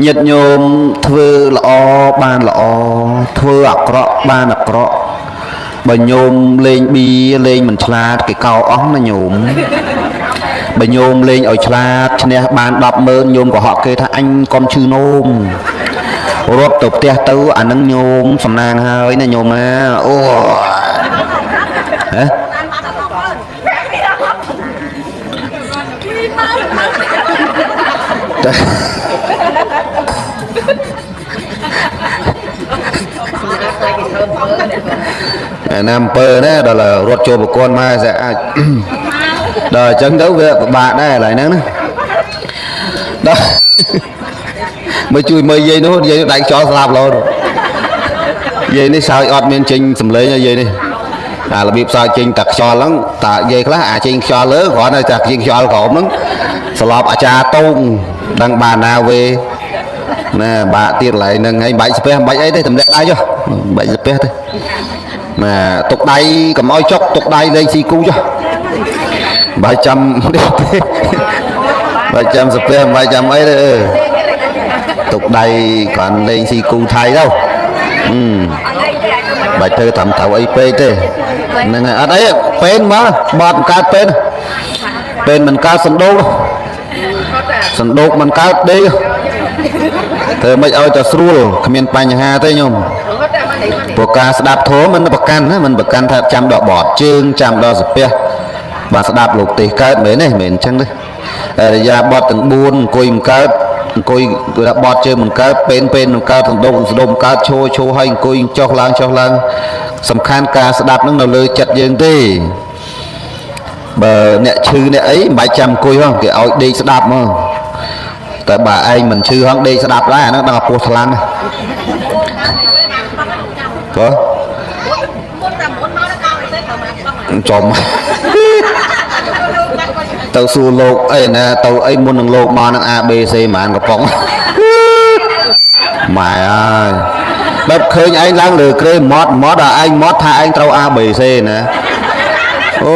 ញាតិញោមធ្វើល្អបានល្អធ្វើអាក្រក់បានអាក្រក់បើញោមលេងប៊ីលេងមិនឆ្លាតគេកោអស់ណាញោមបើញោមលេងឲ្យឆ្លាតឈ្នះបាន100000ញោមកុហកគេថាអញកុំឈឺនោមរត់ទៅផ្ទះទៅអានឹងញោមសំណាងហើយណាញោមណាអូហ៎ ណាអំពើណាដល់រត់ចូលប្រព័ន្ធមកស្អាចដល់អញ្ចឹងទៅវាពិបាកដែរឡើយហ្នឹងណាដល់មើលជួយមើលយាយនោះយាយដៃខ្យល់ស្លាប់លោតយាយនេះសើចអត់មានចេញសំឡេងយាយនេះអារបៀបសើចចេញតែខ្យល់ហ្នឹងតាយាយខ្លះអាចេញខ្យល់លើគ្រាន់តែចេញខ្យល់ក្រោមហ្នឹងស្លាប់អាចារ្យតោងដឹងបានណាវេណាបាក់ទៀតឡើយហ្នឹងហើយបាច់ស្ពះបាច់អីទេទម្លាក់ដៃចុះបាច់ស្ពះទេណាទុកដៃកុំឲ្យចុកទុកដៃលេងស៊ីគូចុះបាច់ចាំនេះទេបាច់ចាំស្ពះបាច់ចាំអីទេទុកដៃគ្រាន់លេងស៊ីគូថៃទៅបាច់ធ្វើត្រឹមត្រូវអីពេកទេហ្នឹងហើយអត់អីពេនមកបត់កើតពេនពេនមិនកើតសណ្ដូកសណ្ដូកមិនកើតដេកធ្វើមិនឲ្យតែស្រួលគ្មានបញ្ហាទេញោមព្រោះការស្ដាប់ធម៌មិនប្រកាន់ណាមិនប្រកាន់ថាចាំដល់បត់ជើងចាំដល់សាពះបាទស្ដាប់លោកទេសកើតមែនទេមែនអញ្ចឹងទេអរិយាបថទាំង4អង្គុយមិនកើតអង្គុយគឺថាបត់ជើងមិនកើតពេនពេនមិនកើតសណ្ដូកសណ្ដូកមិនកើតឈរឈរហើយអង្គុយចុះឡើងចុះឡើងសំខាន់ការស្ដាប់នឹងនៅលើចិត្តយើងទេបើអ្នកឈឺអ្នកអីមិនបាច់ចាំអង្គុយហ៎គេឲ្យដេកស្ដាប់មកតែបើឯងមិនឈឺហងដេកស្ដាប់ដែរអាហ្នឹងដល់ពោះថ្លាំងបើចំទៅសួរលោកអីណាទៅអីមុននឹងលោកមកនឹង A B C ហ្មងកំប៉ុងម៉ែអើយបែបឃើញឯងឡើងលើក្រេម៉ត់ម៉ត់ដល់ឯងម៉ត់ថាឯងត្រូវ A B C ណាអូ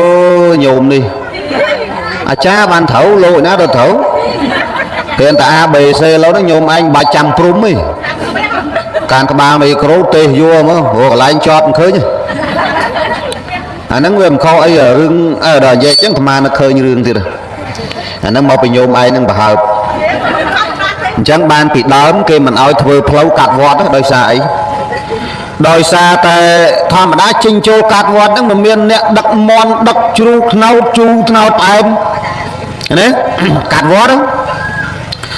ញោមនេះអាចារ្យបានត្រូវលោកណាទៅត្រូវគេតែ A B C ឡូវហ្នឹងញោមឯងបាច់ចាំព្រំទេកានក្បាលមីក្រូទេសយួរមករកកន្លែងជាប់មិនឃើញអាហ្នឹងវាមិនខុសអីរឿងដល់និយាយចឹងអាត្មានៅឃើញរឿងទៀតអាហ្នឹងមកពីញោមឯងនឹងប្រហើបអញ្ចឹងបានពីដើមគេមិនឲ្យធ្វើផ្លូវកាត់វត្តដោយសារអីដោយសារតែធម្មតាចេញចូលកាត់វត្តហ្នឹងមិនមានអ្នកដឹកមន់ដឹកជ្រូកថ្នោតជូរថ្នោតផ្អែមណាកាត់វត្តហ្នឹង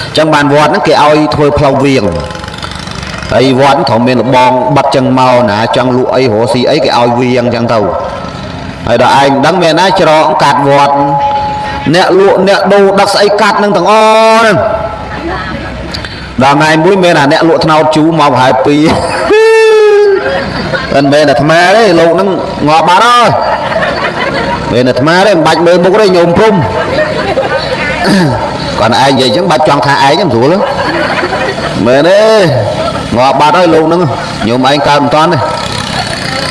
អញ្ចឹងបានវត្តហ្នឹងគេឲ្យធ្វើផ្លូវវៀងហើយវត្តត្រូវមានលបងបិទចឹងមកណាចង់លក់អីរកស៊ីអីគេឲ្យវៀងចឹងទៅហើយដល់ឯងមិនដឹងមានណាច្រកកាត់វត្តអ្នកលក់អ្នកដូរដឹកស្អីកាត់នឹងទាំងអស់ហ្នឹងដល់ថ្ងៃមួយមានអាអ្នកលក់ថ្នោតជូរមកប្រហែល2មិនមែនអាត្មាទេលោកហ្នឹងងាប់បាត់ហើយមែនអាត្មាទេមិនបាច់មើលមុខទេញោមព្រំគាត់ឯងនិយាយចឹងបាច់ចង់ថាឯងហ្នឹងស្រួលមែនទេងាប់បាត់ហើយលោកហ្នឹងញោមឯងកើតមិនតាន់ទេ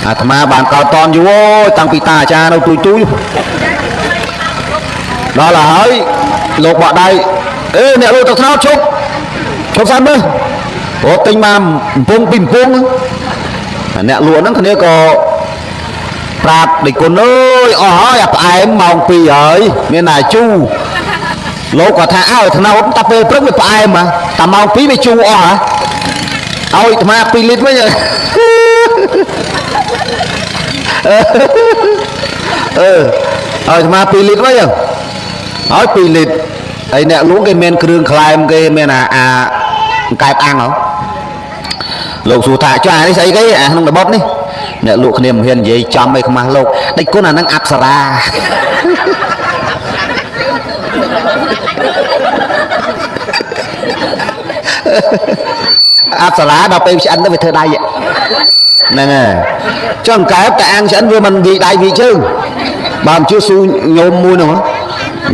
អាត្មាបានកើតតន់យូរអូយតាំងពីតាអាចារ្យនៅទូចទូចដល់ហើយលោកបកដៃអេអ្នកលោកទឹកថ្នោតឈប់ឈប់សិនមើលព្រោះទិញមកកំពង់ពីកំពង់ហ្នឹងអ្នកលក់ហ្នឹងគ្នាក៏ប្រាប់ដេចគុណអើយអស់ហើយអាផ្អែមម៉ោង2ហើយមានតែជូរលោកក៏ថាអើថ្នោតតែពេលព្រឹកវាផ្អែមហ៎តែម៉ោង2វាជូរអស់ហ៎ឲ្យអាត្មា2លីត្រវិញអឺឲ្យអាត្មា2លីត្រវិញឲ្យ2លីត្រហើយអ្នកលួងគេមានគ្រឿងក្លែមគេមានអាកែបអាំងហ៎លោកសួរថាចុះអានេះស្អីគេអាក្នុងរបបនេះអ្នកលក់គ្នាមិនហ៊ាននិយាយចំអីខ្មាស់លោកដេចគុណអានឹងអប្សរាអប្សរាដល់ពេលឆ្អិនទៅវាធ្វើដៃហ្នឹងហើយចុះកែបតែអាំងឆ្អិនវាមិនវាយដៃវាយជើងបើមិនជឿស៊ូញោមមួយនោះ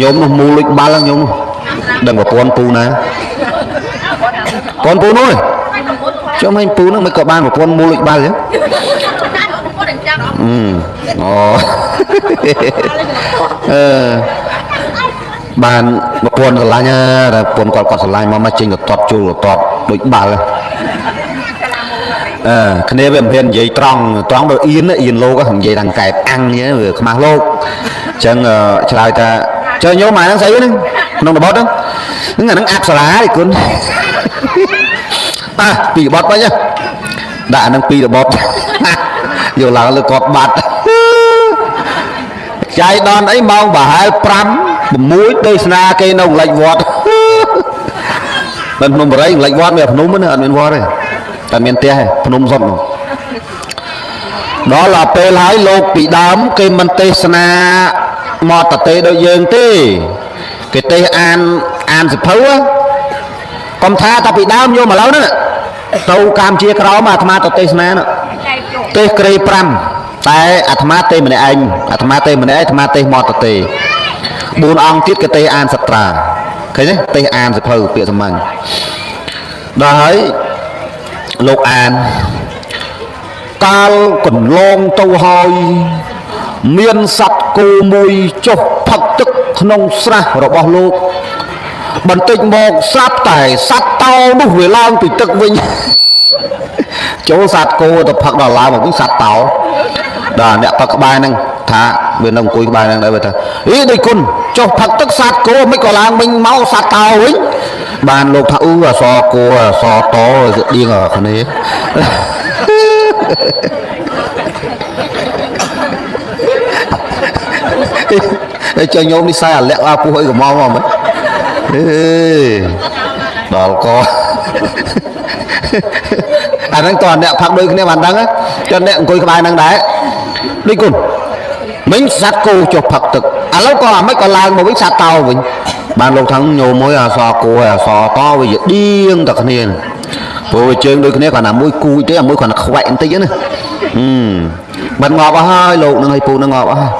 ញោមនោះមូលលុចបាល់ញោមដឹងប្រពន្ធពូណាប្រពន្ធពូនោះចុះមិនពូនោះមិនក៏បានប្រពន្ធមូលលុចបាល់ចឹងអូអឺ បានប្រពន្ធស្រឡាញ់តែប្រពន្ធគាត់គាត់ស្រឡាញ់មកមកចេញកតត់ជួលកតត់ដូចបាល់អឺគ្នាវាមិនហ៊ាននិយាយត្រង់ត្រង់ដល់អៀនអៀនលោកនិយាយដល់កែបអាំងអញ្ចឹងវាខ្មាស់លោកអញ្ចឹងឆ្លើយថាចើញោមអាហ្នឹងស្អីហ្នឹងក្នុងរបត់ហ្នឹងហ្នឹងអាហ្នឹងអប្សរាឯគុណតាពីរបត់បាញ់ដាក់អាហ្នឹងពីរបត់យកឡើងលើគាត់បាត់ចៃដនអីម៉ោងប្រហែល5 6ទេសនាគេនៅលិចវត្តមិនភ្នំបរិយលិចវត្តមានភ្នំណាអត់មានវត្តទេតែមានផ្ទះទេភ្នំសុទ្ធនោះដល់ដល់ពេលហើយលោកពីដើមគេមិនទេសនាមកតទេដូចយើងទេគេទេសអានអានសិភៅកុំថាតែពីដើមយកមកឡូវហ្នឹងទៅកម្ពុជាក្រោមអាត្មាទៅទេសនានោះទេសក្រេ5តែអាត្មាទេម្នាក់ឯងអាត្មាទេម្នាក់ឯងអាត្មាទេសមកតទេ4អង្គទៀតគេទេសអានសត្រាឃើញទេទេសអានសិភៅពាក្យសាមញ្ញដល់ហើយលោកអានកាលកន្លងទៅហើយមានសត្វគោមួយចុះផឹកទឹកក្នុងស្រះរបស់លោកបន្តិចមកស្រាប់តែសត្វតោនោះវាឡើងពីទឹកវិញចូលសត្វគោទៅផឹកដល់ឡើងមកវិញសត្វតោដល់អ្នកផឹកក្បែរហ្នឹងថាវានៅអង្គុយក្បែរហ្នឹងដែរវាថាអីដូចគុណចុះផឹកទឹកសត្វគោមិនក៏ឡើងវិញមកសត្វតោវិញបានលោកថាអឺអសគោអសតោដៀងគ្នាចុះញោមនេះខ្សែអាលាក់អាពោះអីក៏មកមកមិនអេដល់កអាហ្នឹងតើអ្នកផឹកដូចគ្នាបានដឹងចុះអ្នកអង្គុយក្បែរហ្នឹងដែរដូចគុណមិញសត្វគោចុះផឹកទឹកឥឡូវក៏អាម៉េចក៏ឡើងមកវិញសត្វតោវិញបានលោកថាញោមមួយអសគោហើយអសតវាដៀងតែគ្នាព្រោះវាជើងដូចគ្នាគ្រាន់តែមួយគូចទេអាមួយគ្រាន់តែខ្វែកបន្តិចណាបាត់ងាប់អស់ហើយលោកនឹងឲ្យពូនឹងងាប់អស់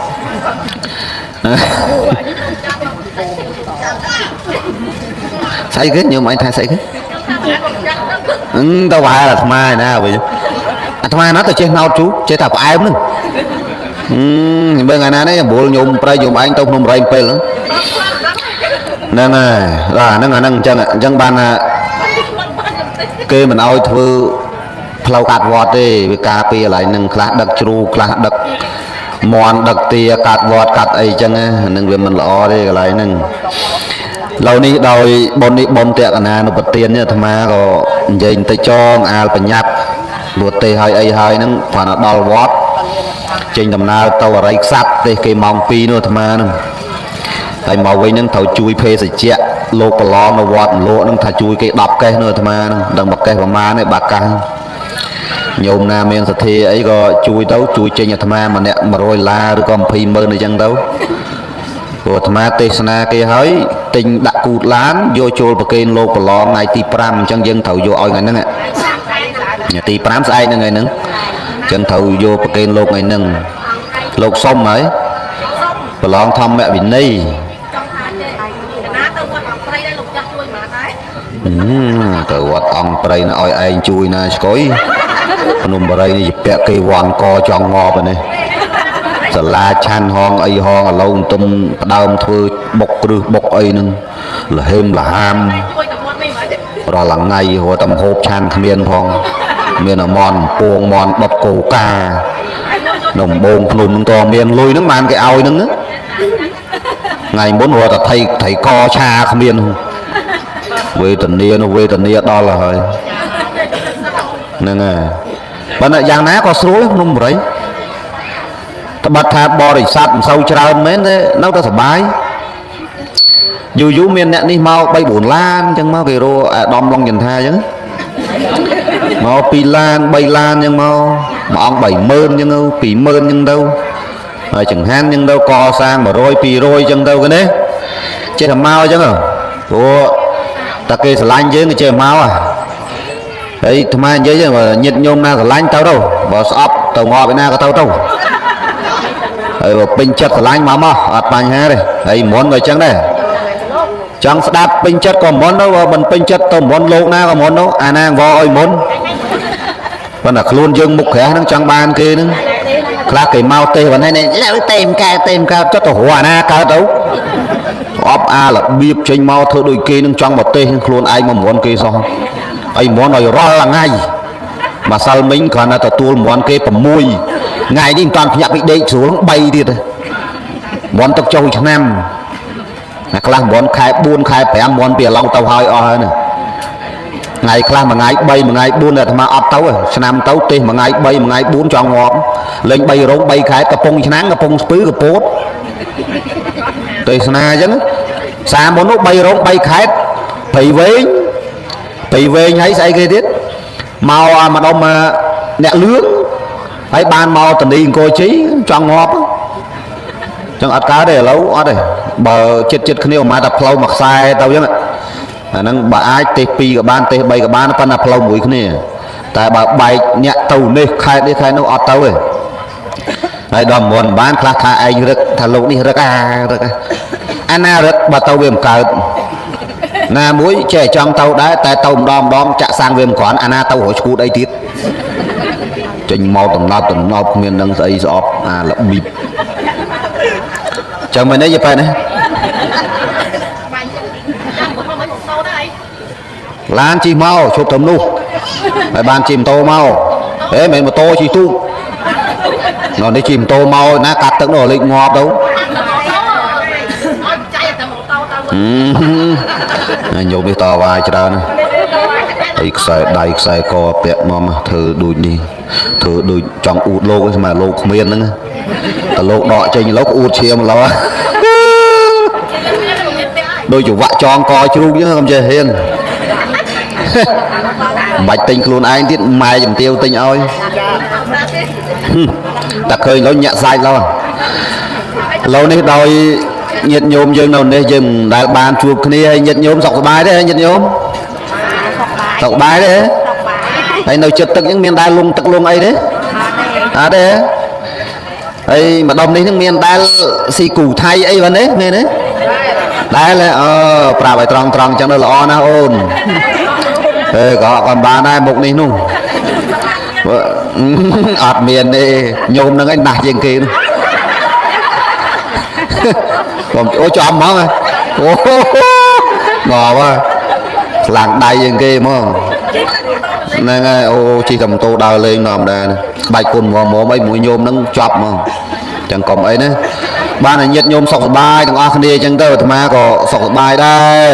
ស្អីគេញោមអញថាស្អីគេទៅវ៉ែអាត្មាឯណាវិញអាត្មាណាទៅចេះណោតជូចេះតែផ្អែមហ្នឹងមើលថ្ងៃណានេះបួលញោមប្រៃញោមឯងទៅភ្នំរៃពេលហ្នឹងហើយបាទហ្នឹងអាហ្នឹងអញ្ចឹងអញ្ចឹងបានថាគេមិនអោយធ្វើផ្លូវកាត់វត្តទេវាការពីកន្លែងហ្នឹងខ្លះដឹកជ្រូកខ្លះដឹកមន់ដឹកទាកាត់វត្តកាត់អីចឹងហ្នឹងវាមិនល្អទេកន្លែងហ្នឹងឡូវនេះដោយបុណ្យនេះបុណ្យតកណានុប្រទាននេះអាត្មាក៏និយាយបន្តិចចងអាលបញ្ញាប់លួចទេហើយអីហើយហ្នឹងគ្រាន់តែដល់វត្តចេញដំណើរទៅអរិយខ្សាត់ទេគេម៉ោង2នោះអាត្មាហ្នឹងហើយមកវិញហ្នឹងត្រូវជួយភេសជ្ជៈលោកប្រឡងនៅវត្តលក់ហ្នឹងថាជួយគេ10កេះនោះអាត្មាហ្នឹងដឹងមួយកេះប្រមាណទេបាកាសញោមណាមានសទ្ធាអីក៏ជួយទៅជួយចេញអាត្មាម្នាក់100ដុល្លារឬក៏20ម៉ឺនអីចឹងទៅព្រោះអាត្មាទេសនាគេហើយទិញដាក់គូតឡានយកចូលប្រគេនលោកប្រឡងថ្ងៃទី5អញ្ចឹងយើងត្រូវយកឲ្យថ្ងៃហ្នឹងថ្ងៃទី5ស្អែកហ្នឹងថ្ងៃហ្នឹងអញ្ចឹងត្រូវយកប្រគេនលោកថ្ងៃហ្នឹងលោកសុំហើយប្រឡងធម្មវិន័យទៅវត្តអង្គព្រៃណាឲ្យឯងជួយណាឆ្កុយភ្នំបរិយនេះជាពាក់គេវ៉ាន់កចង់ងាប់នេះសាលាឆាន់ហងអីហងឥឡូវទុំផ្ដើមធ្វើបុកគ្រឹះបុកអីហ្នឹងលហេមលហាមរាល់ថ្ងៃរត់តែហូបឆាន់គ្មានផងមានតែមន់ពងមន់ដុតគោកានំបងភ្នំហ្នឹងតមានលុយហ្នឹងបានគេឲ្យហ្នឹងថ្ងៃមុនរត់តែថៃថៃកឆាគ្មានវេទនានោះវេទនាដល់ហើយហ្នឹងហើយប៉ុន្តែយ៉ាងណាក៏ស្រួលភ្នំបរិយត្បិតថាបរិស័ទមិនសូវច្រើនមែនទេនៅតែសុបាយយូរយូរមានអ្នកនេះមក3 4ឡានអញ្ចឹងមកគេរកអាដាមឡុងចន្ទាអញ្ចឹងមក2ឡាន3ឡានអញ្ចឹងមកមួយអង្គ30000អញ្ចឹងទៅ20000អញ្ចឹងទៅហើយចង្ហាន់អញ្ចឹងទៅកសាង100 200អញ្ចឹងទៅគេនេះចេះតែមកអញ្ចឹងព្រោះតែគេស្រឡាញ់យើងគេចេះមកហើយអាត្មានិយាយបើញាតិញោមណាស្រឡាញ់ទៅទៅបើស្អប់ទៅងាប់ឯណាក៏ទៅទៅហើយបើពេញចិត្តស្រឡាញ់មកមកអត់បញ្ហាទេហើយមុនក៏អញ្ចឹងដែរចង់ស្ដាប់ពេញចិត្តក៏មុនទៅបើមិនពេញចិត្តទៅមុនលោកណាក៏មុនទៅអាណាអង្វរឲ្យមុនប៉ុន្តែខ្លួនយើងមុខក្រាស់ហ្នឹងចង់បានគេហ្នឹង ខ្លះគេមកទេวันនេះលើទេមកកើតទេមកកើតចុះទៅរកអាណាកើតទៅអបអារបៀបចេញមកធ្វើដូចគេនឹងចង់មកទេខ្លួនឯងមកមន់គេសោះអីមន់ឲ្យរាល់ថ្ងៃម្សិលមិញគ្រាន់តែទទួលមន់គេ6ថ្ងៃនេះមិនតាន់ភ្ញាក់ពីដេកស្រួល3ទៀតមន់ទឹកចុះឆ្នាំណាខ្លះមន់ខែ4ខែ5មន់ពីឡងទៅហើយអស់ហើយណាថ្ងៃខ្លះមួយថ្ងៃ3មួយថ្ងៃ4អាត្មាអត់ទៅឆ្នាំទៅទេសមួយថ្ងៃ3មួយថ្ងៃ4ចង់ងាប់លេង3រោង3ខែកំពង់ឆ្នាំងកំពង់ស្ពឺកពតទេសនាអញ្ចឹងសាមុននោះ3រោង3ខែព្រៃវែងព្រៃវែងហើយស្អីគេទៀតមកម្ដុំអ្នកលឿងហើយបានមកតនីអង្គរជ័យចង់ងាប់ចឹងអត់កើតទេឥឡូវអត់ទេបើចិត្តចិត្តគ្នាប្រហែលតែផ្លូវមួយខ្សែទៅចឹងអាហ្នឹងបើអាចទេស2ក៏បានទេស3ក៏បានប៉ុន្តែផ្លូវមួយគ្នាតែបើបែកអ្នកទៅនេះខេត្តនេះខេត្តនោះអត់ទៅទេហើយដល់មុនបានខ្លះថាឯងរឹកថាលោកនេះរឹកអារឹកអាណារឹកបើទៅវាមិនកើតណាមួយចេះចង់ទៅដែរតែទៅម្ដងម្ដងចាក់សាំងវាមិនគ្រាន់អាណាទៅរកឈួតអីទៀតចេញមកតំណប់តំណប់គ្មាននឹងស្អីស្អប់អារបៀបចាំមិននេះយប៉ែនេះឡានជិះមកឈប់ត្រឹមនោះហើយបានជិះម៉ូតូមកហេមិនម៉ូតូជិះទូកនោះនេះជិះម៉ូតូមកណាកាត់ទឹកនោះលេចងាប់ទៅញោមនេះតវ៉ាច្រើនណាអីខ្សែដៃខ្សែកពាក់មកធ្វើដូចនេះធ្វើដូចចង់អួតលោកស្មើលោកគ្មានហ្នឹងតលោកដកចេញលោកអួតឈាមឡោដូចចង្វាក់ចងកជ្រូកចឹងកុំចេះហ៊ានមិនបាច់ទិញខ្លួនឯងទៀតម៉ែជំទាវទិញឲ្យតែឃើញលោញាក់សាច់ឡោឡូវនេះដោយញាតិញោមយើងនៅនេះយើងមិនដែលបានជួបគ្នាហើយញាតិញោមសុខសប្បាយទេញាតិញោមសុខសប្បាយទេហើយនៅចិត្តទឹកហ្នឹងមានដែលលងទឹកលងអីទេអត់ទេហើយម្ដុំនេះហ្នឹងមានដែលស៊ីគូថៃអីបាទនេះមានទេដែលអឺប្រាប់ឲ្យត្រង់ត្រង់ចឹងទៅល្អណាស់អូនអេក៏អត់បានដែរមុខនេះនោះអត់មានទេញោមហ្នឹងឯងណាស់ជាងគេនោះកុំអូចំហ្មងអូងប់ហើយខ្លាំងដៃជាងគេហ្មងហ្នឹងហើយអូជិះតែម៉ូតូដើរលេងធម្មតាក្បាច់គុណងំអីមួយញោមហ្នឹងចប់ហ្មងចឹងកុំអីណាបានតែញាតិញោមសុខសប្បាយទាំងអស់គ្នាចឹងទៅអាត្មាក៏សុខសប្បាយដែរ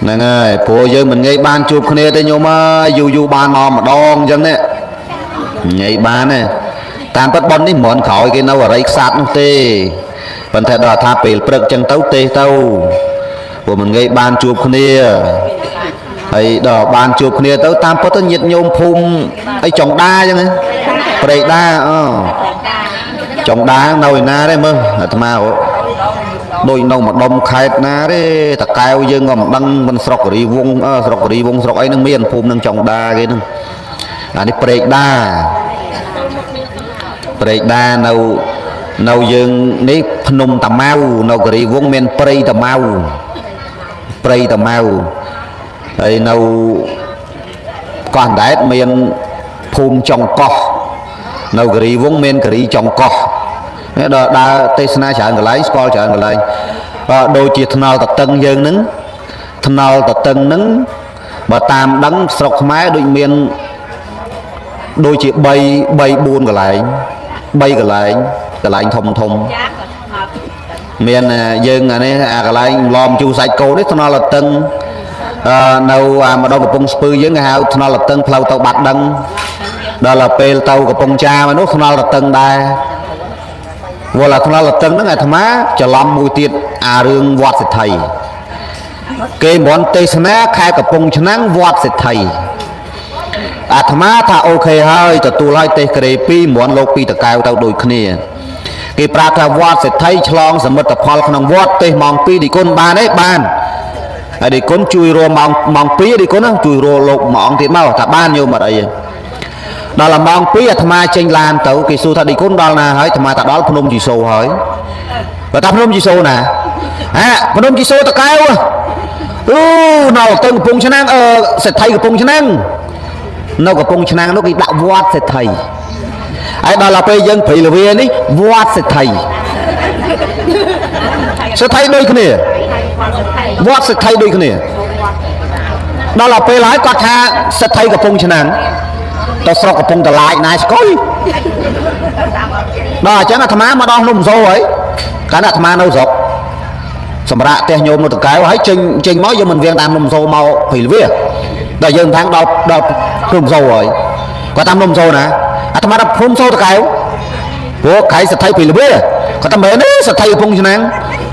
ហ្នឹងហើយព្រោះយើងមិនងាយបានជួបគ្នាទេញោមអើយយូរយូរបានមកម្ដងចឹងនេះងាយបានទេតាមពិតប៉ុននេះមិនក្រោយគេនៅអរិយខ្សាត់នោះទេប៉ុន្តែដល់ថាពេលព្រឹកចឹងទៅទេទៅព្រោះមិនងាយបានជួបគ្នាហើយដល់បានជួបគ្នាទៅតាមពិតទៅញាតិញោមភូមិអីចុងដាចឹងណាព្រែកដាអចុងដានៅឯណាទេមើលអាត្មាដូចនៅម្ដុំខេត្តណាទេតកែវយើងក៏មិនដឹងមិនស្រុកគិរីវងស្រុកគិរីវងស្រុកអីហ្នឹងមានភូមិនឹងចុងដាគេហ្នឹងអានេះព្រែកដាព្រែកដានៅយើងនេះភ្នំតាម៉ៅនៅគិរីវងមានព្រៃតាម៉ៅព្រៃតាម៉ៅហើយនៅកោះអណ្ដែតមានភូមិចុងកោះនៅគិរីវងមានគិរីចុងកោះនេះដល់ដើរទេសនាច្រើនកន្លែងស្គាល់ច្រើនកន្លែងដូចជាថ្នល់តតឹងយើងហ្នឹងថ្នល់តតឹងហ្នឹងបើតាមដឹងស្រុកខ្មែរដូចមានដូចជា3 3 4កន្លែង3កន្លែងកន្លែងធំធំមានយើងអានេះអាកន្លែងឡំជូរសាច់គោនេះថ្នល់តតឹងនៅអាម្ដងកំពង់ស្ពឺយើងគេហៅថ្នល់តឹងផ្លូវទៅបាត់ដឹងដល់ពេលទៅកំពង់ចាមនោះថ្នល់តឹងដែរវល់អាថ្នល់តឹងហ្នឹងអាត្មាច្រឡំមួយទៀតអារឿងវត្តសេដ្ឋីគេមិនទេសនាខេត្តកំពង់ឆ្នាំងវត្តសេដ្ឋីអាត្មាថាអូខេហើយទទួលហើយទេសក្រេ2មន់លោកពីតកែវទៅដូចគ្នាគេប្រាប់ថាវត្តសេដ្ឋីឆ្លងសមិទ្ធផលក្នុងវត្តទេសម៉ោង2ឌីគុណបានទេបានហើយឌីគុណជួយរម៉ោង2ឌីគុណជួយរលោកមួយអង្គទៀតមកថាបានញោមអត់អីទេដល់ម៉ោង2អាត្មាចេញឡានទៅគេសួរថាឌីគុណដល់ណាហើយអាត្មាថាដល់ភ្នំជីសូហើយបើថាភ្នំជីសូណាហាភ្នំជីសូតកែវអូនៅទៅកំពង់ឆ្នាំងអឺសេដ្ឋីកំពង់ឆ្នាំងនៅកំពង់ឆ្នាំងនោះគេដាក់វត្តសេដ្ឋី ហើយដល់ទៅពេលយើងព្រៃលវានេះវត្តសេដ្ឋីសេដ្ឋីដូចគ្នាវត្តសេដ្ឋីដូចគ្នាដល់ទៅពេលហើយគាត់ថាសេដ្ឋីកំពង់ឆ្នាំងទៅស្រុកកំពង់តឡាចណាស្គុយដល់អញ្ចឹងអាត្មាមកដល់ភ្នំសូហើយកាលណាអាត្មានៅស្រុកសម្រាប់ផ្ទះញោមនៅតកែវហើយចេញចេញមកយើងមិនវៀងតាមភ្នំសូមកព្រៃលវាដល់យើងថាងដល់ដល់ភ្នំសូហើយគាត់តាមភ្នំសូណាអាត្មាដល់ភ្នំសូតកែវព្រោះខៃសទ្ធិព្រៃលវាគាត់ថាមែនទេសទ្ធិកំពង់ឆ្នាំង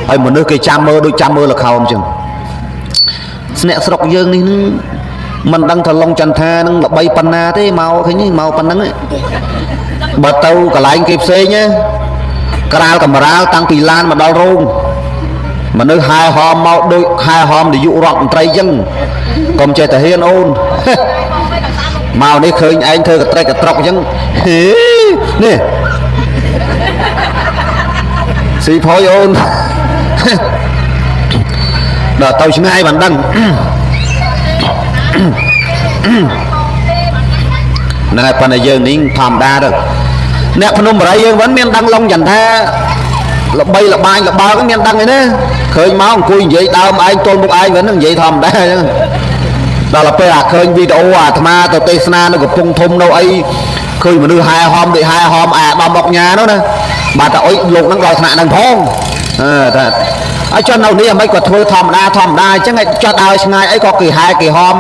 ហើយមនុស្សគេចាំមើលដូចចាំមើលលខោនអញ្ចឹងស្នាក់ស្រុកយើងនេះនឹងមិនដឹងថាឡុងចន្ទថានឹងល្បីប៉ុណ្ណាទេមកឃើញមកប៉ុណ្ណឹងបើទៅកន្លែងគេផ្សេងណាក្រាលកម្រាលតាំងពីឡានមកដល់រោងមនុស្សហែហោមមកដូចហែហោមនាយករដ្ឋមន្ត្រីអញ្ចឹងកុំចេះតែហ៊ានអូនមកនេះឃើញឯងធ្វើកត្រេកកត្រុកអញ្ចឹងហេនេះស៊ីផយអូនដល់ទៅឆ្ងាយបានដឹងហ្នឹងហើយប៉ុន្តែយើងនេះធម្មតាទៅអ្នកភ្នំបរិយយើងវិញមានដឹងឡុងចន្ទថាល្បីល្បាញល្បើកមានដឹងឯណាឃើញមកអង្គុយនិយាយដើមឯងទល់មុខឯងវិញនិយាយធម្មតាអញ្ចឹងដល់ពេលអាឃើញវីដេអូអាត្មាទៅទេសនានៅកំពង់ធំនៅអីឃើញមនុស្សហែហោមដូចហែហោមអាដំអុកញ៉ានោះណាបាទតែអុយលោកហ្នឹងដល់ថ្នាក់ហ្នឹងផងអឺថាហើយចុះនៅនេះអាម៉េចក៏ធ្វើធម្មតាធម្មតាអញ្ចឹងឲ្យចោះដើរឆ្ងាយអីក៏គេហែគេហោម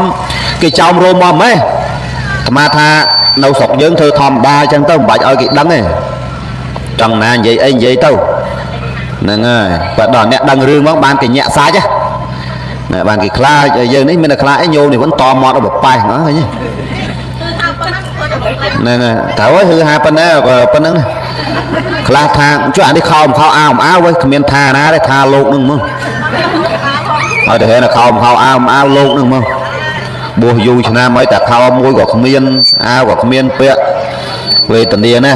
គេចោមរោមមកម៉េះអាត្មាថានៅស្រុកយើងធ្វើធម្មតាអញ្ចឹងទៅមិនបាច់ឲ្យគេដឹងទេចង់ណានិយាយអីនិយាយទៅហ្នឹងហើយបើដល់អ្នកដឹងរឿងមកបានគេញាក់សាច់ណាបានគេខ្លាចយើងនេះមានតែខ្លាចឯងញោមនេះវិញតមាត់ដល់ប៉េះហ្នឹងឃើញហ្នឹងត្រូវហើយហឺហាប៉ុណ្ណាប៉ុណ្ណឹងណាខ្លះថាចុះអានេះខោមខោអាវអាវវិញគ្មានថាណាទេថាលោកនឹងមកហើយតែហេខោមខោអាវអាវលោកនឹងមកបួសយូរឆ្នាំហើយតែខោមួយក៏គ្មានអាវក៏គ្មានពាក់វេទនាណា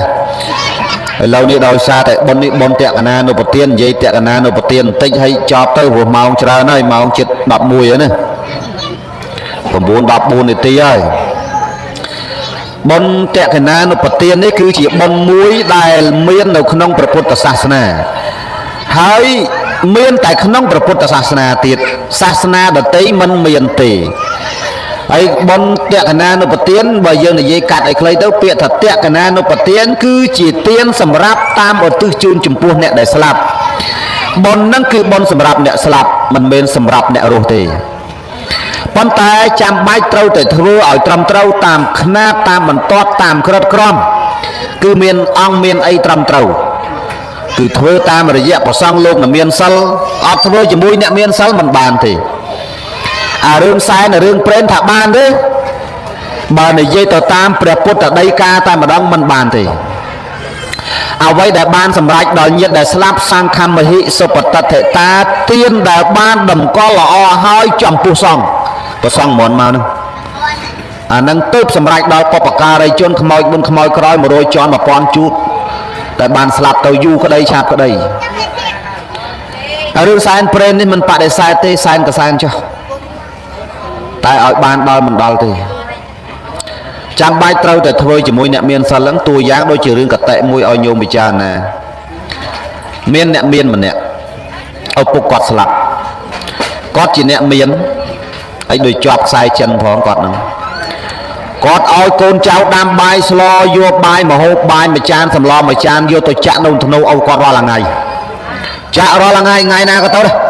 ឥឡូវនេះដោយសារតែបុណ្យនេះបុណ្យតក្កណានុប្រទាននិយាយតក្កណានុប្រទានបន្តិចហើយចប់ទៅព្រោះម៉ោងច្រើនហើយម៉ោងជិត11ហើយណា9 14នាទីហើយបុណ្យតក្កណានុប្រទាននេះគឺជាបុណ្យមួយដែលមាននៅក្នុងព្រះពុទ្ធសាសនាហើយមានតែក្នុងព្រះពុទ្ធសាសនាទៀតសាសនាដទៃមិនមានទេហើយបុណ្យតក្កណានុប្រទានបើយើងនិយាយកាត់ឲ្យខ្លីទៅពាក្យថាតក្កណានុប្រទានគឺជាទានសម្រាប់តាមឧទ្ទិសជូនចំពោះអ្នកដែលស្លាប់បុណ្យហ្នឹងគឺបុណ្យសម្រាប់អ្នកស្លាប់មិនមែនសម្រាប់អ្នករស់ទេប៉ុន្តែចាំបាច់ត្រូវតែធ្វើឲ្យត្រឹមត្រូវតាមខ្នាតតាមបន្ទាត់តាមក្រិតក្រមគឺមានអង្គមានអីត្រឹមត្រូវគឺធ្វើតាមរយៈប្រសង់លោកដែលមានសិលអត់ធ្វើជាមួយអ្នកមានសិលមិនបានទេអារឿងសែនរឿងព្រេនថាបានទេបើនិយាយទៅតាមព្រះពុទ្ធដីកាតែម្ដងមិនបានទេអ្វីដែលបានសម្រេចដល់ញាតិដែលស្លាប់សង្ឃមហិសុបតតិតាទានដែលបានតម្កល់ល្អហើយចំពោះសង្ឃប្រសង់មុនមកនោះអានឹងទើបសម្រេចដល់បពការីជនខ្មោចមុនខ្មោចក្រោយ100ជាន់1000ជួតតែបានស្លាប់ទៅយូរក្តីឆាប់ក្តីហើយរឿងសែនព្រេននេះមិនបដិសេធទេសែនក៏សែនចុះតែឲ្យបានដល់មិនដល់ទេចាំបាច់ត្រូវតែធ្វើជាមួយអ្នកមានសិលហ្នឹងតួយ៉ាងដូចជារឿងកតិមួយឲ្យញោមពិចារណាមានអ្នកមានម្នាក់ឪពុកគាត់ស្លាប់គាត់ជាអ្នកមានហើយដូចជាប់ខ្សែចិនផងគាត់ហ្នឹងគាត់ឲ្យកូនចៅដាំបាយស្លយកបាយមកហូបបាយមួយចានសម្លមួយចានយកទៅចាក់នៅធ្នូឪគាត់រាល់ថ្ងៃចាក់រាល់ថ្ងៃថ្ងៃណាក៏ទៅដែរ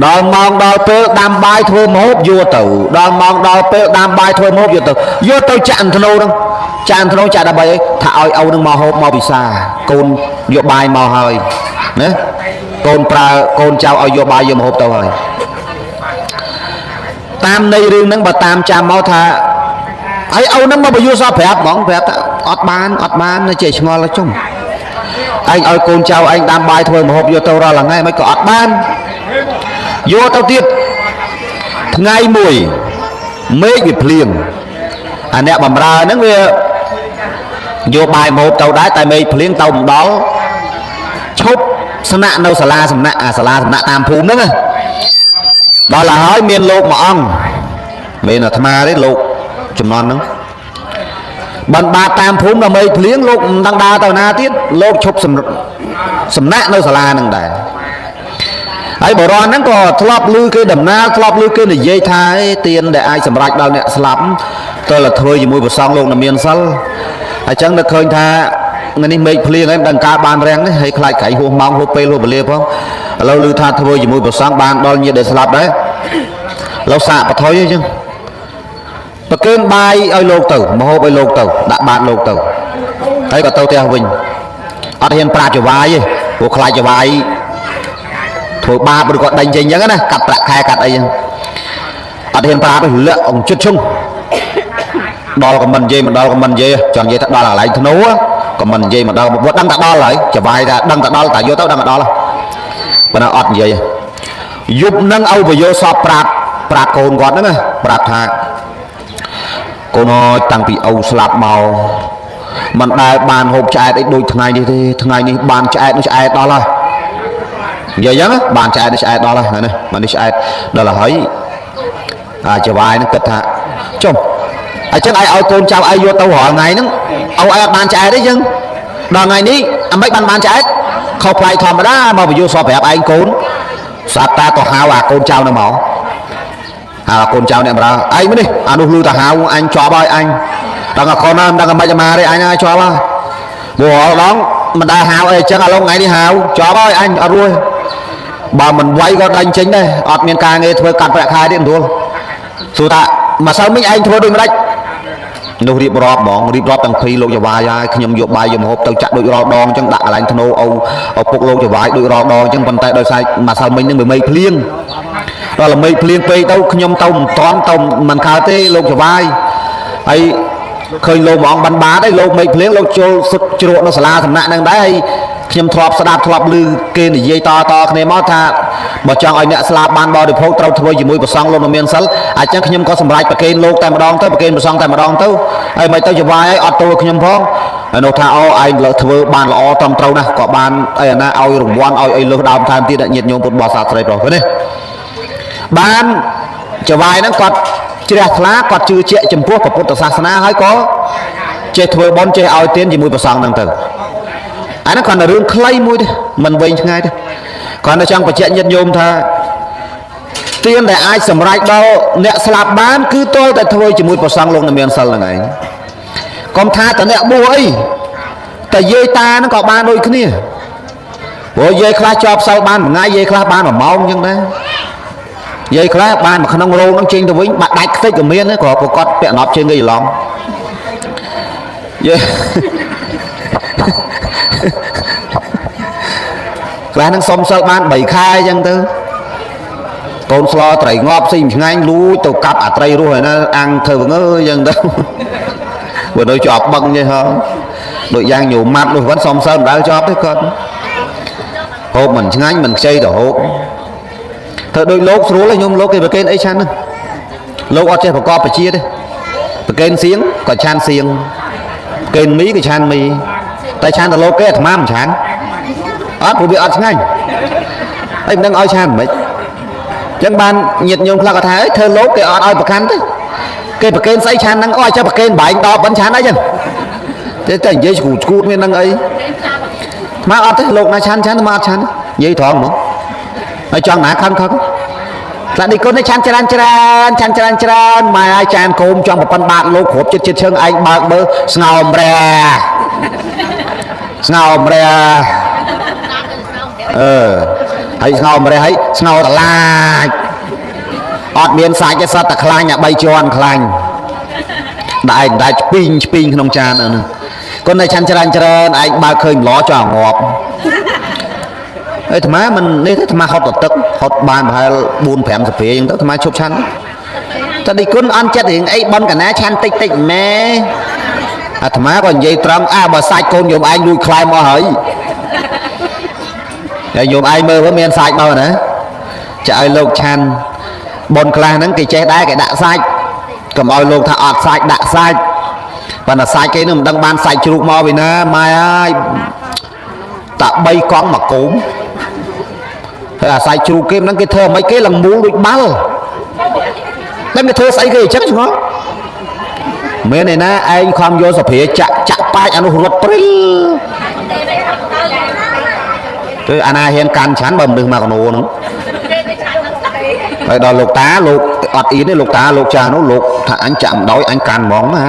ដល់ម៉ោងដល់ពេលដាំបាយធ្វើម្ហូបយកទៅដល់ម៉ោងដល់ពេលដាំបាយធ្វើម្ហូបយកទៅយកទៅចាក់ធ្នូហ្នឹងចាក់ធ្នូចាក់ដើម្បីអីថាឲ្យឪនឹងមកហូបមកពិសាកូនយកបាយមកហើយណាកូនប្រើកូនចៅឲ្យយកបាយយកម្ហូបទៅហើយតាមនៃរឿងហ្នឹងបើតាមចាំមកថាហើយឪហ្នឹងមកបញ្យល់សោះប្រាប់ហ្មងប្រាប់ថាអត់បានអត់បានចេះឆ្ងល់ចុំឯងឲ្យកូនចៅឯងដាំបាយធ្វើម្ហូបយកទៅរាល់ថ្ងៃមិនក៏អត់បានយកទៅទៀតថ្ងៃមួយមេឃវាភ្លៀងអាអ្នកបំរើហ្នឹងវាយកបាយម្ហូបទៅដែរតែមេឃភ្លៀងទៅមិនដល់ឈប់ស្នាក់នៅសាលាសំណាក់អាសាលាសំណាក់តាមភូមិហ្នឹងណាដល់ហើយមានលោកមួយអង្គមានអាត្មាទេលោកចំនួនហ្នឹង បានបាតតាមភូមិដល់មេឃភ្លៀងលោកមិនដឹងដើរទៅណាទៀតលោកឈប់សំណាក់នៅសាលានឹងដែរហើយបរិសហ្នឹងក៏ធ្លាប់ឮគេដំណាលធ្លាប់ឮគេនិយាយថាទានដែលអាចសម្រេចដល់អ្នកស្លាប់តើលធ្វើជាមួយព្រះសង្ឃលោកនៅមានសិលអញ្ចឹងនឹកឃើញថាថ្ងៃនេះមេឃភ្លៀងហើយមិនដឹងកើតបានរាំងនេះហើយខ្លាចក្រៃហួសម៉ោងហួសពេលហួសវេលាផងឥឡូវឮថាធ្វើជាមួយព្រះសង្ឃបានដល់ញាតិដែលស្លាប់ដែរលោកសាកបថុយអញ្ចឹងប្រគេនបាយឲ្យលោកទៅមហូបឲ្យលោកទៅដាក់បាតលោកទៅហើយក៏ទៅផ្ទះវិញអត់ហ៊ានប្រាប់ចវាយទេព្រោះខ្លាចចវាយធ្វើបាបឬក៏ដេញចេញអញ្ចឹងណាកាត់ប្រាក់ខែកាត់អីចឹងអត់ហ៊ានប្រាប់ទេលាក់អង្គចិត្តឈឹងដល់ក៏មិននិយាយមិនដល់ក៏មិននិយាយចង់និយាយថាដល់កន្លែងធ្នូក៏មិននិយាយមិនដល់ព្រោះដឹងតែដល់ហើយចវាយថាដឹងតែដល់តែយកទៅដឹងតែដល់ប៉ុន្តែអត់និយាយយប់នឹងឲ្យពយោសពប្រាប់កូនគាត់ហ្នឹងណាប្រាប់ថាកូនអើយតាំងពីឪស្លាប់មកមិនដែលបានហូបឆ្អែតអីដូចថ្ងៃនេះទេថ្ងៃនេះបានឆ្អែតនោះឆ្អែតដល់ហើយនិយាយចឹងបានឆ្អែតនេះឆ្អែតដល់ហើយថ្ងៃនេះបាននេះឆ្អែតដល់ហើយអាចវាយហ្នឹងគិតថាចុះអញ្ចឹងឯងឲ្យកូនចៅឯងយកទៅរាល់ថ្ងៃហ្នឹងឲ្យឯងអត់បានឆ្អែតទេចឹងដល់ថ្ងៃនេះអាម៉េចបានឆ្អែតខុសប្លែកធម្មតាមកពយោសពប្រាប់ឯងកូនស្រាប់តាក៏ហៅអាកូនចៅហ្នឹងមកហៅអាកូនចៅអ្នកបម្រើឯងនេះអានោះលឺតាហៅអញជាប់ហើយអញដឹងអាកូនណាមិនដឹងអាម៉េចអាម៉ាទេអញហើយជាប់ហើយព្រោះរាល់ដងមិនដែលហៅអីអញ្ចឹងឥឡូវថ្ងៃនេះហៅជាប់ហើយអញអត់រួចបើមិនវាយក៏ដាញ់ចេញដែរអត់មានការងារធ្វើកាត់ប្រាក់ខែទៀតមិនរួលសួរថាម្សិលមិញឯងធ្វើដូចម្ដេចនោះរៀបរាប់ហ្មងរៀបរាប់ទាំងភីលោកចវាយហើយខ្ញុំយកបាយយកម្ហូបទៅចាក់ដូចរាល់ដងអញ្ចឹងដាក់កន្លែងធ្នូឪពុកលោកចវាយដូចរាល់ដងអញ្ចឹងប៉ុន្តែដោយសារម្សិលមិញនឹងវាមេឃភ្លៀងដល់មេឃភ្លៀងពេកទៅខ្ញុំទៅមិនតាន់ទៅមិនកើតទេលោកចវាយហើយឃើញលោកមួយអង្គបានបាតហើយលោកមេឃភ្លៀងលោកចូលសុទ្ធជ្រក់នៅសាលាសំណាក់នឹងដែរហើយខ្ញុំធ្លាប់ស្ដាប់ធ្លាប់ឮគេនិយាយតតគ្នាមកថាបើចង់ឲ្យអ្នកស្លាប់បានបរិភោគត្រូវធ្វើជាមួយព្រះសង្ឃលោកមានសិលអញ្ចឹងខ្ញុំក៏សម្រេចប្រគេនលោកតែម្ដងទៅប្រគេនព្រះសង្ឃតែម្ដងទៅហើយមិនទៅចវាយឲ្យអត់ទទួលខ្ញុំផងហើយនោះថាអូឯងលើធ្វើបានល្អត្រឹមត្រូវណាស់ក៏បានអីអាណាឲ្យរង្វាន់ឲ្យអីលើសដើមថែមទៀតញាតិញោមពុទ្ធបរិស័ទស្រីប្រុសនេះបានចវាយហ្នឹងគាត់ជ្រះថ្លាគាត់ជឿជាក់ចំពោះព្រះពុទ្ធសាសនាហើយក៏ចេះធ្វើបុណ្យចេះឲ្យទានជាមួយព្រះសង្ឃហ្នឹងទៅអាហ្នឹងគ្រាន់តែរឿងខ្លីមួយទេមិនវែងឆ្ងាយទេគ្រាន់តែចង់បញ្ជាក់ញាតិញោមថាទានដែលអាចសម្រេចដល់អ្នកស្លាប់បានគឺទាល់តែធ្វើជាមួយព្រះសង្ឃលោកមានសិលហ្នឹងឯងកុំថាតអ្នកបួសអីតែយាយតាហ្នឹងក៏បានដូចគ្នាព្រោះយាយខ្លះជាប់សិលបានមួយថ្ងៃយាយខ្លះបានមួយម៉ោងអញ្ចឹងដែរយាយខ្លះបានមកក្នុងរោងហ្នឹងចេញទៅវិញបាក់ដាច់ខ្ទេចក៏មានដែរក៏ប្រកាសពាក់ណប់ជើងគេច្រឡំយាយខ្លះហ្នឹងសុំសិលបាន3ខែអញ្ចឹងទៅកូនស្លត្រីងាប់ស៊ីឆ្ងាញ់លួចទៅកាប់អាត្រីរស់ហើយណាអាំងធ្វើងើអញ្ចឹងទៅបើនៅជាប់បឹងទេហ៎ដូចយ៉ាងញោមម៉ាត់នោះគាត់សុំសិលមិនដែលជាប់ទេគាត់ហូបមិនឆ្ងាញ់មិនខ្ចីទៅហូបធ្វើដូចលោកស្រួលឯងញោមលោកគេប្រគេនអីឆាន់ហ្នឹងលោកអត់ចេះប្រកបពជាទេប្រគេនសៀងក៏ឆាន់សៀងប្រគេនមីក៏ឆាន់មីតែឆាន់ទៅលោកគេអាត្មាមិនឆាន់អត់ព្រោះវាអត់ឆ្ងាញ់ហើយមិនដឹងឲ្យឆាន់មិនចឹងបានញាតិញោមខ្លះក៏ថាអីធ្វើលោកគេអត់ឲ្យប្រកាន់ទេគេប្រគេនស្អីឆាន់ហ្នឹងអូឲ្យចេះប្រគេនបែងដល់ប៉ុនឆាន់អីចឹងទេតែនិយាយស្គូឈួតមានហ្នឹងអីមកអត់ទេលោកណាឆាន់ឆាន់មកអត់ឆាន់និយាយត្រង់ហ្មងហើយចង់ណាខឹងខឹងខ្លះនេះគុណនេះឆាន់ច្រើនច្រើនឆាន់ច្រើនច្រើនម៉ែឲ្យចានគោមចង់ប្រប៉ុនបាតលោកគ្រប់ចិត្តចិត្តឈឹងឯងបើកមើលស្ងោមរះស្ងោមរះអឺហើយស្ងោមរះហើយស្ងោតឡាចអត់មានសាច់ទេសត្វតែខ្លាញ់អា3ជាន់ខ្លាញ់ដាក់ឯងដាក់ឆ្ពីងឆ្ពីងក្នុងចានហ្នឹងគុណតែឆាន់ច្រើនច្រើនឯងបើកឃើញម្លោចង់ងាប់ហើយអាត្មាមិននេះទេអាត្មាហត់ទៅទឹកហត់បានប្រហែល4 5សព្រាអញ្ចឹងទៅអាត្មាឈប់ឆាន់តែនេះគុណអន់ចិត្តរឿងអីបនកណាឆាន់តិចតិចម៉ែអាត្មាក៏និយាយត្រង់អើបើសាច់កូនញោមឯងលួចខ្លែមកហើយហើយញោមឯងមើលមានសាច់មកណាចាឲ្យលោកឆាន់បនខ្លះហ្នឹងគេចេះដែរគេដាក់សាច់កុំឲ្យលោកថាអត់សាច់ដាក់សាច់ប៉ុន្តែសាច់គេនឹងមិនដឹងបានសាច់ជ្រូកមកពីណាម៉ែហើយតា3កង់មកគោមហើយអាសាច់ជ្រូកគេមិនដឹងគេធ្វើមិនគេឡើងមូលដូចបាល់តែគេធ្វើស្អីគេអញ្ចឹងឆ្ងល់ មែនឯណាឯងខំយកសភាចាក់ចាក់ប៉ាច់អានោះរត់ព្រិលទៅអាណាហ៊ានកាន់ឆាន់បើមនុស្សមកកណូហ្នឹងហើយដល់លោកតាលោកអត់អៀនទេលោកតាលោកចាស់នោះលោកថាអញចាក់មិនដោយអញកាន់ហ្មងណា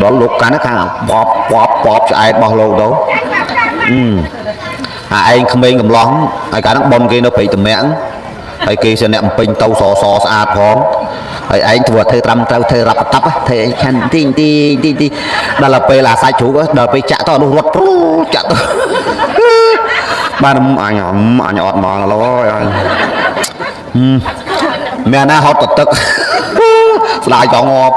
ដល់លោកកាន់ខាងបបបបបបឆ្អែតរបស់លោកទៅអឺអាឯងក្មេងកំឡោះហើយកាលហ្នឹងប៉ុនគេនៅព្រៃតម្រាក់ហើយគេជាអ្នកបំពេញទៅសសស្អាតផងហើយឯងធ្វើធ្វើត្រាំត្រូវធ្វើរាប់តាប់ធ្វើអីឆាន់ទីទីទីទីដល់ទៅពេលអាសាច់ជ្រូកដល់ពេលចាក់ទៅអានោះរត់ព្រុចាក់ទៅបានអញអញអត់មកឡើយអញមានណាហត់តទឹកស្ដាយចង់ងាប់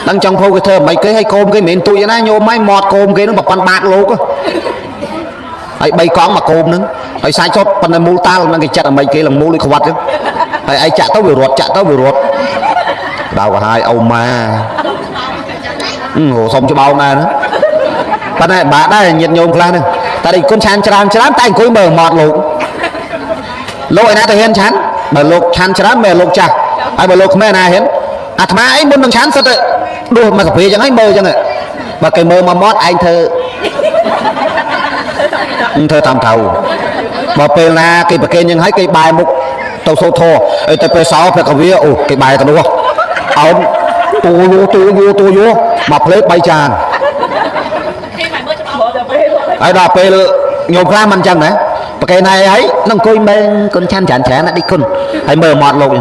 ដឹងចង់ភោគេធ្វើមិនគេឲ្យកូមគេមិនមែនទូចណាញោមឯងមាត់កូមគេនឹងប្រព័ន្ធបាតលោកហើយបីកង់មកកូមនឹងហើយសាច់សុតប៉ុន្តែមូលតាល់នឹងគេចាត់ឲ្យគេឡើងមូលដូចខ្វាត់ចឹងហើយឯងចាក់ទៅវារត់ចាក់ទៅវារត់ដៅកាហាយអូម៉ាអូសុំច្បោងដែរណាប៉ុន្តែបាក់ដែរញាតញោមខ្លះហ្នឹងតែគុណឆានច្រើនច្រើនតែអង្គុយមើលមាត់លោកលោកឯណាទៅហ៊ានឆានបើលោកឆានច្រើនមែនលោកចាស់ហើយបើលោកក្មេងណាហ៊ានអាត្មាអីមុននឹងឆានសិតទៅដួសមកកាព្រាចឹងហើយមើលចឹងបើគេមើលមកមាត់ឯងធ្វើធ្វើតាមត្រូវបើពេលណាគេប្រគេនយ៉ាងហើយគេបែរមុខទៅសូធរអីទៅពេលសោភកវាអូគេបែរទៅនោះអោនទូយូទូយូទូយូមកផ្លេត3ចានហើយដល់ពេលញោមខ្លះមិនចឹងណាប្រគេនហើយហើយនឹងអង្គុយមើលគុណឆានច្រើនច្រើនណាឌីគុណហើយមើលមាត់លោក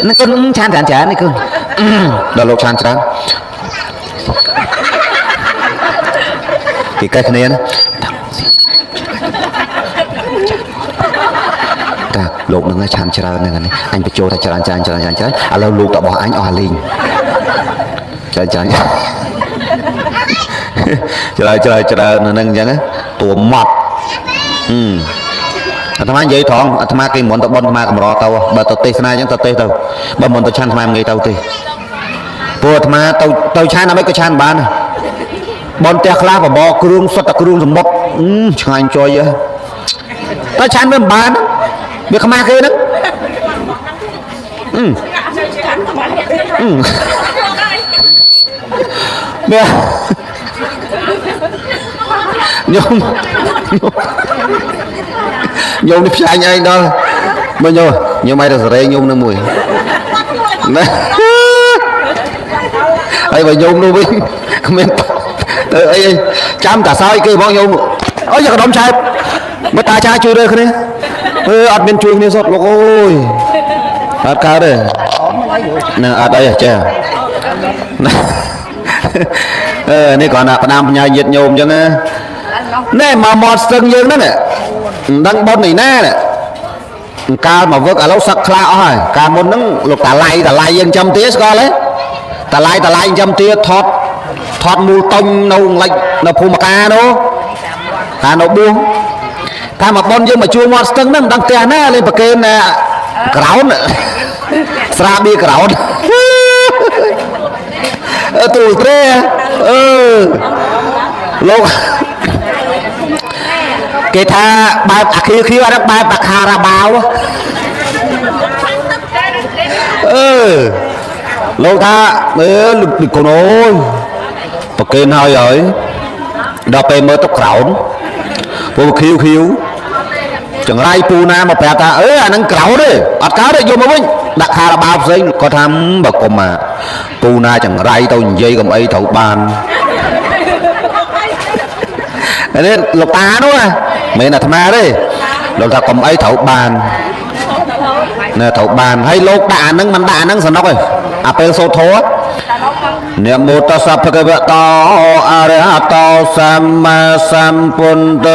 នឹងគុណឆានច្រើនច្រើននេះគុណដល់លោកឆានច្រើនគេកេះគ្នាណាតាលោកនឹងឆានច្រើនហ្នឹងនេះអញបញ្ចូលថាច្រើនច្រើនច្រើនច្រើនច្រើនឥឡូវលោករបស់អញអស់លីងច្រើនច្រើនច្រើនច្រើនច្រើនហ្នឹងអញ្ចឹងតួម៉ត់អាត្មានិយាយត្រង់អាត្មាគេមិនទៅបនអាត្មាកម្រទៅបើទៅទេសនាអញ្ចឹងទៅទេសទៅបើមិនទៅឆានអាត្មាមិនងាយទៅទេព្រោះអាត្មាទៅទៅឆានអ្វីក៏ឆានបានបនផ្ទះខ្លះបបរគ្រឿងសុទ្ធតែគ្រឿងសម្បុកឆ្ងាញ់ចុយតែឆានវាមិនបានវាខ្មាស់គេហ្នឹងវាញោមញោមនេះផ្សាញឯងដល់មើលញោមញោមឯងទៅសេរីញោមនឹងមួយណាហើយបើញោមនោះវិញគ្មានទៅអីចាំតាសោយគេបងញោមអូយកដុំឆែបមើលតាចាជួយរើគ្នាអឺអត់មានជួយគ្នាសុទ្ធលោកអើយអត់កើតទេណាអត់អីចេះអឺនេះគ្រាន់តែផ្ដាំផ្ញើញាតញោមអញ្ចឹងណាណែមកមាត់ស្ទឹងយើងហ្នឹងមិនដឹងប៉ុននេះណាកាលមកវឹកឥឡូវសឹកខ្លះអស់ហើយកាលមុនហ្នឹងលោកតាឡៃតាឡៃយើងចាំទាស្គាល់ទេតាឡៃតាឡៃចាំទាថតថតមូលតុញនៅលិចនៅភូមិកានោះតានៅបួសថាមកប៉ុនយើងមកជួមាត់ស្ទឹងហ្នឹងមិនដឹងផ្ទះណាលេងប្រគេនក្រោនស្រាបៀក្រោនទូលត្រេអឺលោកគេថាបែបអាខៀវខៀវអានេះបែបអាខារ៉ាបាវអឺលោកថាមើលកូនអូយប្រគេនហើយហើយដល់ពេលមើលទៅក្រោនព្រោះខៀវខៀវចង្រៃពូណាមកប្រាប់ថាអឺអាហ្នឹងក្រោនទេអត់កើតទេយកមកវិញដាក់ខារ៉ាបាវផ្សេងគាត់ថាបើកុំអាពូណាចង្រៃទៅនិយាយកុំអីត្រូវបាននេះលោកតានោះណាមិនអាត្មាទេលោកថាកុំអីត្រូវបានណែត្រូវបានហើយលោកដាក់អាហ្នឹងមិនដាក់អាហ្នឹងសំណុកឯងអាពេលសូត្រធម៌នមោតស្សៈភគវតោអរហតោសម្មាសម្ពុទ្ធ